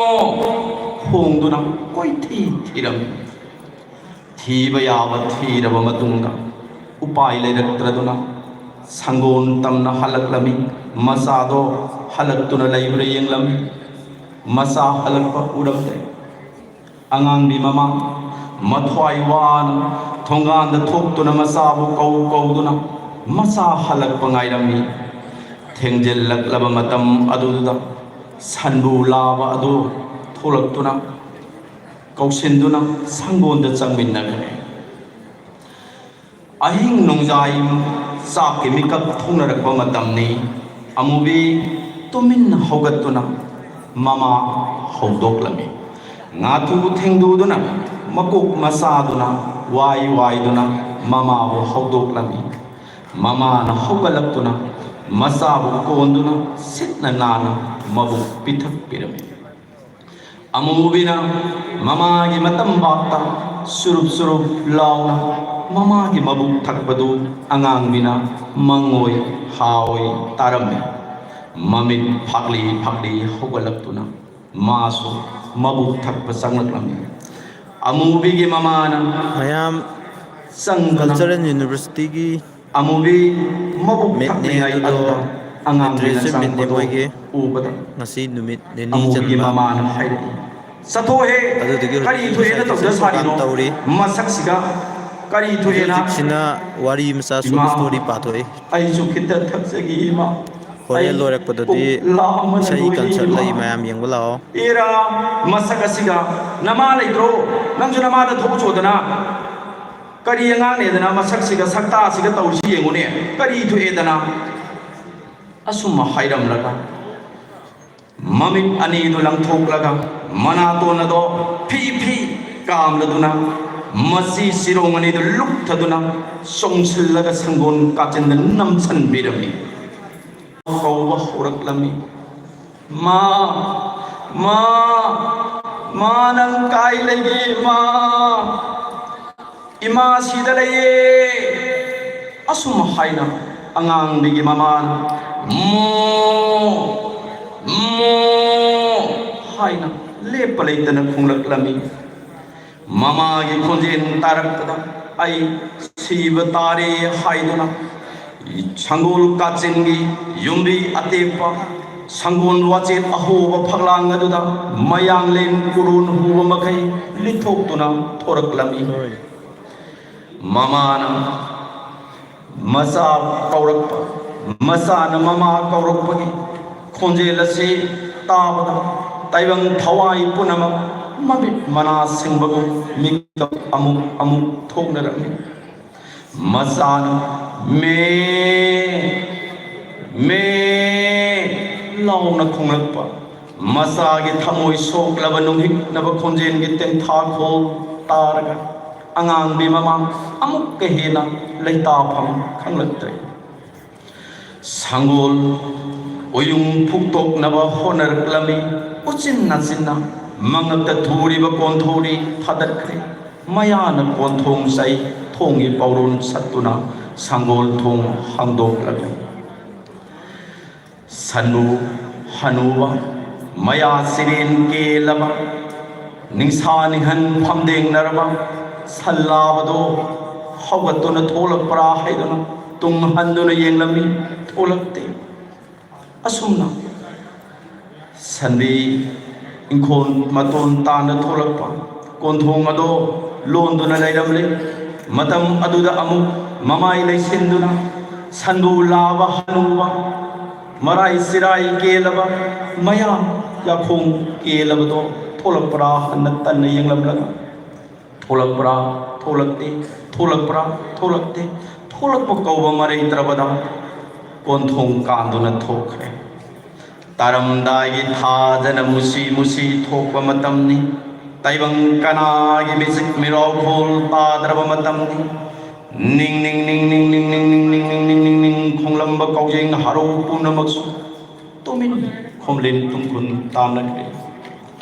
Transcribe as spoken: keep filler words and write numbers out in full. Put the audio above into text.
ꯈꯣꯡꯗꯨꯅ ꯀꯣꯏꯊꯤ ꯊꯤꯔꯝꯃꯤ꯫ ꯊꯤꯕ ꯌꯥꯕ ꯊꯤꯔꯕ ꯃꯇꯨꯡꯗ ꯎꯄꯥꯏ ꯂꯩꯔꯛꯇ꯭ꯔꯗꯨꯅ ꯁꯪꯒꯣꯟ ꯇꯝꯅ ꯍꯜꯂꯛꯂꯝꯃꯤ꯫ ꯃꯆꯥꯗꯣ ꯍꯜꯂꯛꯇꯨꯅ ꯂꯩꯕ꯭ꯔꯥ ꯌꯦꯡꯂꯝꯃꯤ꯫ ꯃꯆꯥ ꯍꯜꯂꯛꯄ ꯎꯔꯝꯗꯦ꯫ ꯑꯉꯥꯡꯕꯤ ꯃꯃꯥ ꯃꯊ꯭ꯋꯥꯏ ꯋꯥꯅ ꯊꯣꯡꯒꯥꯟꯗ ꯊꯣꯛꯇꯨꯅ ꯃꯆꯥꯕꯨ ꯀꯧ ꯀꯧꯗꯨꯅ ꯃꯆꯥ ꯍꯜꯂꯛꯄ ꯉꯥꯏꯔꯝꯃꯤ꯫ ꯊꯦꯡꯖꯤꯜꯂꯛꯂꯕ ꯃꯇꯝ ꯑꯗꯨꯗ ꯁꯟꯕꯨ ꯂꯥꯕ ꯑꯗꯨ ꯊꯣꯛꯂꯛꯇꯨꯅ ꯀꯧꯁꯤꯟꯗꯨꯅ ꯁꯪꯒꯣꯟꯗ ꯆꯪꯃꯤꯟꯅꯈ꯭ꯔꯦ꯫ ꯑꯍꯤꯡ ꯅꯣꯡꯖꯥꯏ ꯆꯥꯛꯀꯤ ꯃꯤꯀꯞ ꯊꯣꯛꯅꯔꯛꯄ ꯃꯇꯝꯅꯤ꯫ ꯑꯃꯨꯕꯤ ꯇꯨꯃꯤꯟꯅ ꯍꯧꯒꯠꯇꯨꯅ ꯃꯃꯥ ꯍꯧꯗꯣꯛꯂꯝꯃꯤ꯫ ꯉꯥꯊꯨ ꯊꯦꯡꯗꯨꯗꯨꯅ ꯃꯀꯣꯛ ꯃꯆꯥꯗꯨꯅ ꯋꯥꯏ ꯋꯥꯏꯗꯨꯅ ꯃꯃꯥꯕꯨ ꯍꯧꯗꯣꯛꯂꯝꯃꯤ꯫ ꯃꯃꯥꯅ ꯍꯧꯒꯠꯂꯛꯇꯨꯅ ꯃꯆꯥꯕꯨ ꯀꯣꯟꯗꯨꯅ ꯁꯤꯠꯅ ꯅꯥꯟꯅ ꯃꯕꯨꯛ ꯄꯤꯊꯛꯄꯤꯔꯝꯃꯤ꯫ ꯑꯃꯨꯕꯤꯅ ꯃꯃꯥꯒꯤ ꯃꯇꯝꯕꯥꯛꯇ ꯆꯨꯔꯨꯞ ꯆꯨꯔꯨꯞ ꯂꯥꯎꯅ ꯃꯃꯥꯒꯤ ꯃꯕꯨꯛ ꯊꯛꯄꯗꯨ ꯑꯉꯥꯡꯕꯤꯅ ꯃꯪꯑꯣꯏ ꯍꯥꯑꯣꯏ ꯇꯥꯔꯝꯃꯤ꯫ ꯃꯃꯤꯠ ꯐꯥꯛꯂꯤ ꯐꯥꯛꯂꯤ ꯍꯧꯒꯠꯂꯛꯇꯨꯅ ꯃꯥꯁꯨ ꯃꯕꯨꯛ ꯊꯛꯄ ꯆꯪꯂꯛꯂꯝꯃꯤ꯫ ꯑꯃꯨꯕꯤꯒꯤ ꯃꯃꯥꯅ ꯃꯌꯥꯝ ꯆꯪꯗꯨꯅ Cultural University-ꯒꯤ ꯑꯃꯨꯕꯤ ꯃꯕꯨꯛ meet-ꯅꯤ ꯊꯛꯂꯤꯉꯩ ꯑꯗꯨꯗꯣ ꯑꯗꯨꯗ ꯑꯉꯥꯡꯕꯤꯅ literature meet-ꯅꯤ ꯆꯪꯕꯗꯣ ꯃꯣꯏꯒꯤ꯫ ꯎꯕꯗ ꯉꯁꯤ ꯅꯨꯃꯤꯠ ꯅꯤꯅꯤ ꯑꯃꯨꯕꯤꯒꯤ ꯆꯟꯕ ꯃꯃꯥꯅ ꯍꯥꯏꯔꯛꯏ, "ꯆꯠꯊꯣꯛꯑꯣꯍꯦ, ꯑꯗꯨꯗꯨꯒꯤ ꯀꯔꯤ ꯍꯧꯖꯤꯛ ꯊꯣꯛꯑꯦꯅ ꯍꯧꯖꯤꯛ ꯇꯧꯖ program ꯁꯥꯔꯤꯅꯣ?" ꯇꯧꯔꯤ꯫ ꯃꯁꯛꯁꯤꯒ ꯀꯔꯤ ꯊꯣꯛꯑꯦꯅ? ꯍꯧꯖꯤꯛꯁꯤꯅ ꯋꯥꯔꯤ ꯃꯆꯥ short ꯏꯃꯥ, story ꯄꯥꯊꯣꯛꯏ꯫ ꯑꯩꯁꯨ ꯈꯤꯇ ꯊꯛꯆꯒꯦ ꯏꯃꯥ꯫ ꯍꯣꯔꯦꯟ ꯑꯩ ꯂꯣꯏꯔꯛꯄꯗꯗꯤ ꯄꯨꯛ ꯂꯥꯝꯕꯅ ꯏꯁꯩ ꯂꯣꯏꯔꯦ concert ꯏꯃꯥ꯫ ꯂꯩ, ꯃꯌꯥꯝ ꯌꯦꯡꯕ ꯂꯥꯛꯑꯣ꯫ ꯑꯦꯔꯥ, ꯃꯁꯛ ꯑꯁꯤꯒ ꯅꯃꯥ ꯂꯩꯇ꯭ꯔꯣ? ꯅꯪꯁꯨ ꯅꯃꯥꯗ ꯊꯣꯛꯆꯣꯗꯅ꯫ ꯀꯔꯤ ꯑꯉꯥꯡꯅꯦꯗꯅ ꯃꯁꯛꯁꯤꯒ ꯁꯛꯇꯥꯁꯤꯒ ꯇꯧꯔꯤꯁꯤ ꯌꯦꯡꯉꯨꯅꯦ꯫ ꯀꯔꯤ ꯊꯣꯛꯑꯦꯗꯅ? ꯑꯁꯨꯝ ꯍꯥꯏꯔꯝꯂꯒ ꯃꯃꯤꯠ ꯑꯅꯤꯗꯨ ꯂꯪꯊꯣꯛꯂꯒ ꯃꯅꯥꯇꯣꯟ ꯑꯗꯣ ꯐꯤ ꯐꯤ ꯀꯥꯝꯂꯗꯨꯅ ꯃꯆꯤ ꯆꯤꯔꯣꯡ ꯑꯅꯤꯗꯨ ꯂꯨꯞꯊꯗꯨꯅ ꯆꯣꯡꯁꯤꯜꯂꯒ ꯁꯪꯒꯣꯟ ꯀꯥꯆꯤꯟꯗ ꯅꯝꯁꯤꯟꯕꯤꯔꯝꯃꯤ꯫ ꯀꯧꯕ ꯍꯧꯔꯛꯂꯝꯃꯤ, "ꯃꯥ, ꯃꯥ, ꯃꯥ, ꯅꯪ ꯀꯥꯏ ꯂꯩꯒꯦ, ꯃꯥ? ꯏꯃꯥ ꯁꯤꯗ ꯂꯩꯌꯦ!" ꯑꯁꯨꯝ ꯍꯥꯏꯅ ꯑꯉꯥꯡꯕꯤꯒꯤ ꯃꯃꯥꯅ "ꯃꯣ, ꯃꯣ" ꯍꯥꯏꯅ ꯂꯦꯞꯄ ꯂꯩꯇꯅ ꯈꯣꯡꯂꯛꯂꯝꯃꯤ꯫ ꯃꯃꯥꯒꯤ ꯈꯣꯟꯖꯦꯜ ꯇꯥꯔꯛꯄꯗ ꯑꯩ ꯁꯤꯕ ꯇꯥꯔꯦ ꯍꯥꯏꯗꯨꯅ ꯁꯪꯒꯣꯜ ꯀꯥꯆꯤꯟꯒꯤ ꯌꯨꯝꯕꯤ ꯑꯇꯦꯛꯄ, ꯁꯪꯒꯣꯜ ꯋꯥꯆꯦꯠ ꯑꯍꯣꯕ ꯐꯛꯂꯥꯡ ꯑꯗꯨꯗ ꯃꯌꯥꯡꯂꯦꯟ ꯀꯨꯔꯣꯟ ꯍꯨꯕ ꯃꯈꯩ ꯂꯤꯊꯣꯛꯇꯨꯅ ꯊꯣꯔꯛꯂꯝꯃꯤ꯫ ꯃꯃꯥꯅ ꯃꯆꯥ ꯀꯧꯔꯛꯄ, ꯃꯆꯥꯅ ꯃꯃꯥ ꯀꯧꯔꯛꯄꯒꯤ ꯈꯣꯟꯖꯦꯜ ꯑꯁꯤ ꯇꯥꯕꯗ ꯇꯥꯏꯕꯪ ꯊꯋꯥꯏ ꯄꯨꯝꯅꯃꯛ ꯃꯃꯤꯠ ꯃꯅꯥ ꯁꯤꯡꯕꯒꯨꯝ ꯃꯤꯀꯞ ꯑꯃꯨꯛ ꯑꯃꯨꯛ ꯊꯣꯛꯅꯔꯝꯃꯤ꯫ ꯃꯆꯥꯅ "ꯃꯦ, ꯃꯦ" ꯂꯥꯎꯅ ꯈꯣꯡꯂꯛꯄ, ꯃꯆꯥꯒꯤ ꯊꯃꯣꯏ ꯁꯣꯛꯂꯕ ꯅꯨꯡꯍꯤꯛꯅꯕ ꯈꯣꯟꯖꯦꯜꯒꯤ ꯇꯦꯡꯊꯥꯈꯣꯜ ꯇꯥꯔꯒ ꯑꯉꯥꯡꯕꯤ ꯃꯃꯥ ꯑꯃꯨꯛꯀ ꯍꯦꯟꯅ ꯂꯩꯇꯥꯐꯝ ꯈꯪꯂꯛꯇ꯭ꯔꯦ꯫ ꯁꯪꯒꯣꯜ ꯎꯌꯨꯡ ꯐꯨꯛꯇꯣꯛꯅꯕ ꯍꯣꯠꯅꯔꯛꯂꯝꯃꯤ꯫ ꯎꯆꯤꯟ ꯅꯥꯆꯤꯟꯅ ꯃꯉꯛꯇ ꯊꯨꯔꯤꯕ ꯀꯣꯟꯊꯧꯔꯤ ꯊꯥꯗꯠꯈ꯭ꯔꯦ꯫ ꯃꯌꯥꯅ ꯀꯣꯟꯊꯣꯡ ꯆꯩ ꯊꯣꯡꯒꯤ ꯄꯥꯎꯔꯣꯟ ꯁꯠꯇꯨꯅ ꯁꯪꯒꯣꯜ ꯊꯣꯡ ꯍꯥꯡꯗꯣꯛꯂꯝꯃꯤ꯫ ꯁꯟꯕꯨ ꯍꯅꯨꯕ, ꯃꯌꯥ ꯆꯤꯔꯦꯟ ꯀꯦꯜꯂꯕ, ꯅꯤꯡꯁꯥ ꯅꯤꯡꯍꯟ ꯐꯝꯗꯦꯡꯅꯔꯕ ꯁꯟ ꯂꯥꯕꯗꯣ ꯍꯧꯒꯠꯇꯨꯅ ꯊꯣꯛꯂꯛꯄ꯭ꯔꯥ ꯍꯥꯏꯗꯨꯅ ꯇꯨꯡ ꯍꯟꯗꯨꯅ ꯌꯦꯡꯂꯝꯃꯤ꯫ ꯊꯣꯛꯂꯛꯇꯦ꯫ ꯑꯁꯨꯝꯅ ꯁꯟꯕꯤ ꯏꯪꯈꯣꯜ ꯃꯇꯣꯟ ꯇꯥꯅ ꯊꯣꯛꯂꯛꯄ ꯀꯣꯟꯊꯣꯡ ꯑꯗꯣ ꯂꯣꯟꯗꯨꯅ ꯂꯩꯔꯝꯂꯦ꯫ ꯃꯇꯝ ꯑꯗꯨꯗ ꯑꯃꯨꯛ ꯃꯃꯥꯏ ꯂꯩꯁꯤꯟꯗꯨꯅ ꯁꯟꯕꯨ ꯂꯥꯕ ꯍꯅꯨꯕ, ꯃꯔꯥꯏ ꯆꯤꯔꯥꯏ ꯀꯦꯜꯂꯕ, ꯃꯌꯥ ꯌꯥꯈꯣꯡ ꯀꯦꯜꯂꯕꯗꯣ ꯊꯣꯛꯂꯛꯄ꯭ꯔꯥ ꯍꯟꯅ ꯇꯟꯅ ꯌꯦꯡꯂꯝꯂꯒ ꯊꯣꯛꯂꯛꯄ꯭ꯔꯥ? ꯊꯣꯛꯂꯛꯇꯦ꯫ ꯊꯣꯛꯂꯛꯄ꯭ꯔꯥ? ꯊꯣꯛꯂꯛꯇꯦ꯫ ꯊꯣꯛꯂꯛꯄ ꯀꯧꯕ ꯃꯔꯩꯇ꯭ꯔꯕꯗ ꯀꯣꯟꯊꯣꯡ ꯀꯥꯟꯗꯨꯅ ꯊꯣꯛꯈ꯭ꯔꯦ꯫ ꯇꯥꯔꯝꯗꯥꯏꯒꯤ ꯊꯥꯖꯅ ꯃꯨꯁꯤ ꯃꯨꯁꯤ ꯊꯣꯛꯄ ꯃꯇꯝꯅꯤ꯫ ꯇꯥꯏꯕꯪ ꯀꯅꯥꯒꯤ ꯃꯤꯆꯤꯛ ꯃꯤꯔꯥꯎꯈꯣꯜ ꯇꯥꯗ꯭ꯔꯕ ꯃꯇꯝꯅꯤ꯫ ꯅꯤꯡ ꯅꯤꯡ ꯅꯤꯡ ꯅꯤꯡ ꯅꯤꯡ ꯅꯤꯡ ꯅꯤꯡ ꯅꯤꯡ ꯅꯤꯡ ꯅꯤꯡ ꯅꯤꯡ ꯈꯣꯡꯂꯝꯕ ꯀꯥꯎꯖꯦꯡ ꯍꯔꯥꯎ ꯄꯨꯝꯅꯃꯛꯁꯨ ꯇꯨꯃꯤꯟ ꯈꯣꯝꯂꯦꯟ ꯇꯨꯡꯈꯨꯟ ꯇꯥꯅꯈ꯭ꯔꯦ꯫